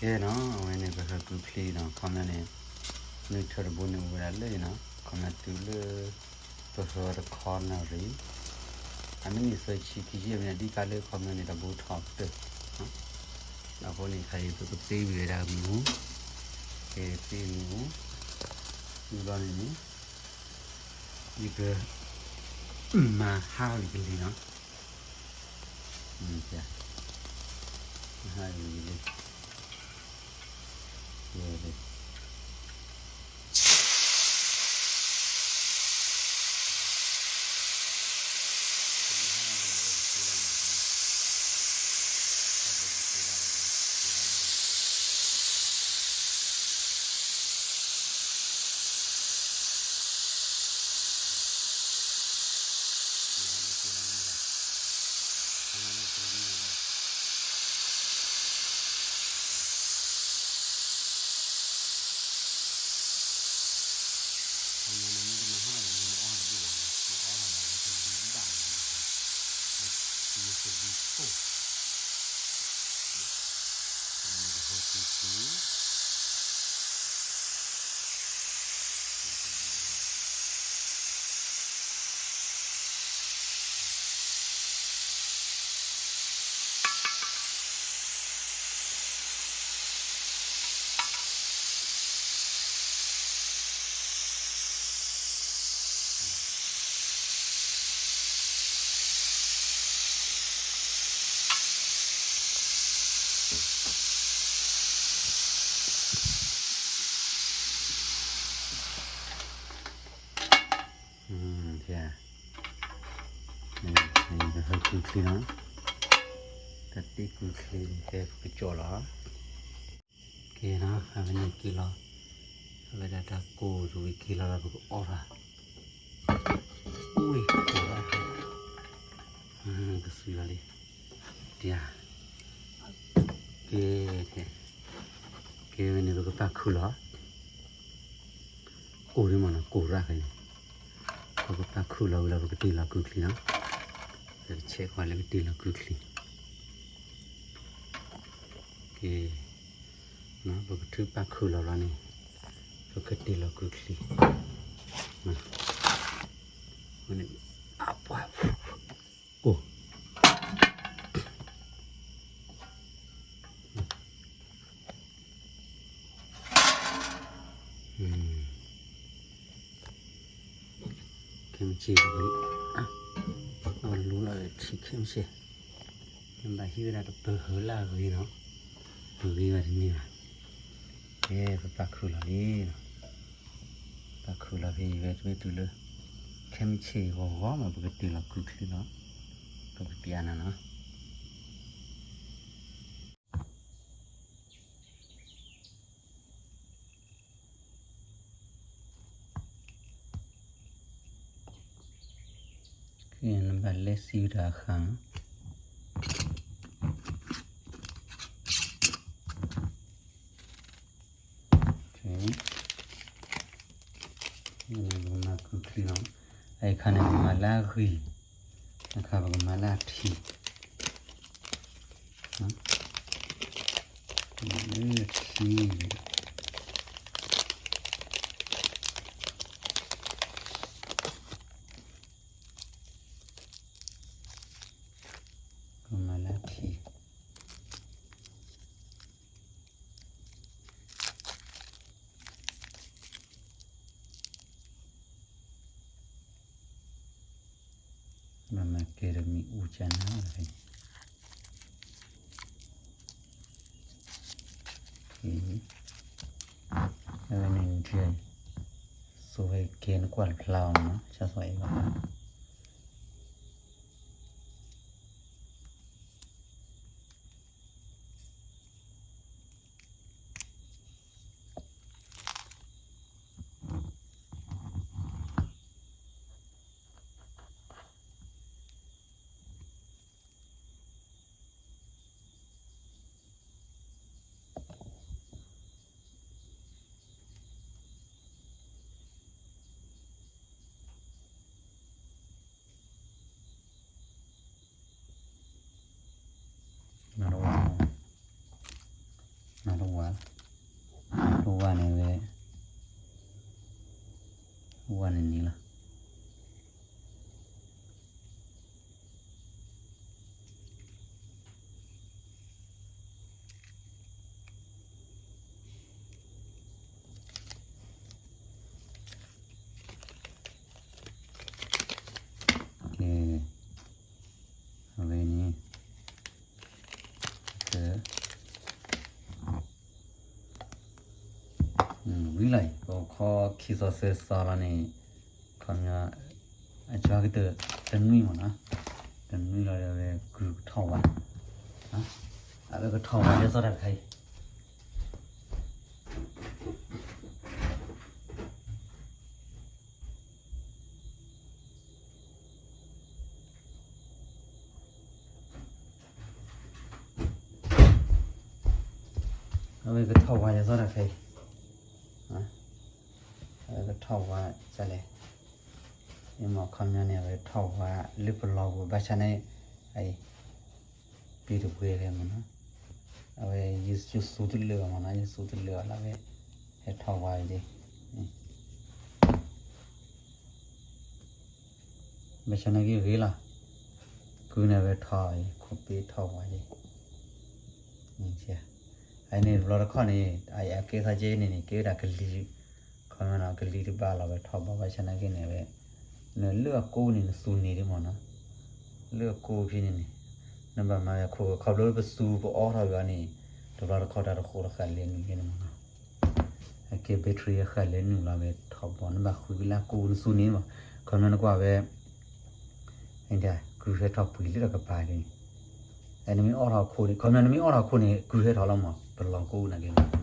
ကဲနီၤ, အဝဲန့ၣ်ပဟၢကုချံနီၤ, ခီပညီန့ၣ် နွံထၢတဘိန့ၣ်အိၣ်ဝဲဒၣ်လၢနီၤ, ခီပညီတုၤလၢ ပဟၢတခီနၣ်ရံၣ်, အမ့ၢ်နံၣ်သၢဆံခံဆံ အမ့ၢ်ဒ်ကါလၢခီပညီန့ၣ် တဘိထီၣ်ကတၢၢ်, အဃိန့ၣ် ခါအံၤပကသ့ဝံၤဝဲဒၣ်မ့ၣ်အူ, ကသ့မ့ၣ်အူ, မ့ၢ်ဘျီန့ၣ်န့ၣ် ယက မၤဟးဝံၤကလံၤနီၤ, မၤဟးဝံၤကလံၤ, ဟဲကုချံနီၤ, တၢ်တ့ကုချံန့ၣ် ဟဲပကကၠီၣ်လီၤ. ကဲနီၤ, အဝဲန့ၣ်က့ၤလီၤ, အဝဲဒၣ်တၢ်ကိၢ်တဝံၤက့ၤလီၤဒီး ပကအီၣ်ထီၣ်, ဝ့ၢ်ကိၢ်ဘၣ်, ကစူၤလီၤလံ, တယၤ, ကဲ, ကဲဝဲန့ၣ် ပကပာ်ခုၣ်လီၤ. ကိၢ်ဒ်မ့ၢ်နီၤ, ကိၢ်ရၣ်ဖဲန့ၣ်, ပကပာ်ခုၣ်လီၤဝံၤလီၤ ပကတ့ၢ်လီၤကုချံနီၤ, ပကဆဲးကွၢ်လၢကတ့ၢ်လီၤကုချံ, ကဲ, ပကထုပာ်ခုၣ်လီၤဘျီန့ၣ်, ပကတ့ၢ်လီၤကုချံ, န့ၣ်, အပှၤ အိၣ်, ခဲမုၢ်ဆ့ၣ်ဂ့ၤ, အလူလီၤထံခဲမုၢ်ဆ့ၣ်, နဘၣ်ဟံးဝဲဒၣ်တပၢၤဟၢလၢအဂ့ၤနီၤ, ပဂ့ၤဘၣ်တန့ၢ်ဘၣ်, ကဲပပာ်ခုၣ်လီၤလံနီၤ, ပာ်ခုၣ်လီၤဖဲအံၤဝဲတမ့ၢ်တုၤလၢ ခဲမုၢ်ဆ့ၣ်ဂီၤဂီၤမး ပကတ့ၢ်လီၤကုချံလီၤ, ပကပျးနၤနီၤ. နဘၣ်လဲၤစံးဝဲဒၣ်ဃၣ်, ပကမၤကုချံလီၤ, အခါန့ၣ် ပကမၤလၢအဂ့ၤ, အခါပကမၤလၢအထံး, လၢထံး ကမၤလၢထံး, မၤမၤကဲဒီးမ့ၣ်အူကနၣ်လီၤ, အဝဲန့ၣ် စိဝဲကဲနကွၢ်တဖျါအီၤနီၤ, ကၢ်စီၤအဲၣ်ဘၣ် နီတဝၤ, နီတဝၤန့ၣ်ဝဲ, ဝၤန့ၣ်န့ၣ်လီၤ. အဝဲန့ၣ်, ဝံၤလီၤအံၤ ပခီခံစီၤသၢစီၤလီၤန့ၣ်, ခီပညီ, အကၠီကတၢၢ်တနွံမ့ၢ်နီၤ, တနွံလီၤဒီးဝဲကုၢ်ကထီၣ်ဝါ, အဝဲကထီၣ်ဝါလၢစီၤတၢ်တခါအံၤ အဝဲကထီၣ်ဝါယသီတၢ်ခဲအံၤ, အဝဲကထီၣ်ဝါလဲၣ်, မ့ၢ်ခီပညီန့ၣ် အဝဲထီၣ်ဝါလၢပလီၢ်ပူၤဘၣ်ဆၣ်န့ၣ်, အံၤ, ပ့ၤတပှဲၤလဲၣ်မ့ၢ်နီၤ, အဝဲယစူးတလၢာ်ဘၣ်မ့ၢ်နီၤ, ယစူးတလၢာ်ဘၣ်လၢအဝဲ, ဟဲထီၣ်ဝါအံၤဒ် ဘၣ်ဆၣ်နာ်က့ဂ့ၤလီၤ, ကုၢ်န့ၣ်ဝဲထီၣ်အံၤ ခိၣ်ပ့ထီၣ်ဝါအံၤ, အန့ၣ်တဘျီတခီၣ်န့ၣ် အကဲသးကဲန့ၣ်န့ၣ် ကဲဝဲဒၣ်ကလံၤ, ခီပညီနီၤ ကလံၤတဘၣ်လီၤဝဲထီၣ်ဘီဘၣ်ဆၣ်နာ်က့န့ၣ်ဝဲ, နလၢအကိးန့ၣ်နသူန့ၢ်ဒ်မ့ၢ်နီၤ, လၢအကိးဖဲန့ၣ်န့ၣ်, နဘၣ်မၤဝဲခိၣ်ခီဖျိလၢပသူပအီထီၣ်ဝဲအီၤန့ၣ်, တဘျီတခီၣ်တၢ်တဃိးတဃၣ်လဲၤနုာ်က့န့ၣ်မ့ၢ်နီၤ အကဲ battery အဃၣ်လဲၤနုာ်လီၤဝဲထီၣ်ဘီ နဘၣ်ဃုလၢကိးနသူန့ၢ်မး, ခီပညီနကွၢ်ဝဲ, ကုၢ်ဟဲထီၣ်ပှံၤလၢတကပၤဒ်န့ၣ်, နမ့ၢ်အီထီၣ်ခိၣ်န့ၣ် ခီပညီနမ့ၢ်အီထီၣ်ခိၣ်န့ၣ် ကုၢ်ဟဲထီၣ်လီၤမး ပလီၢ်ကိးနာ်က့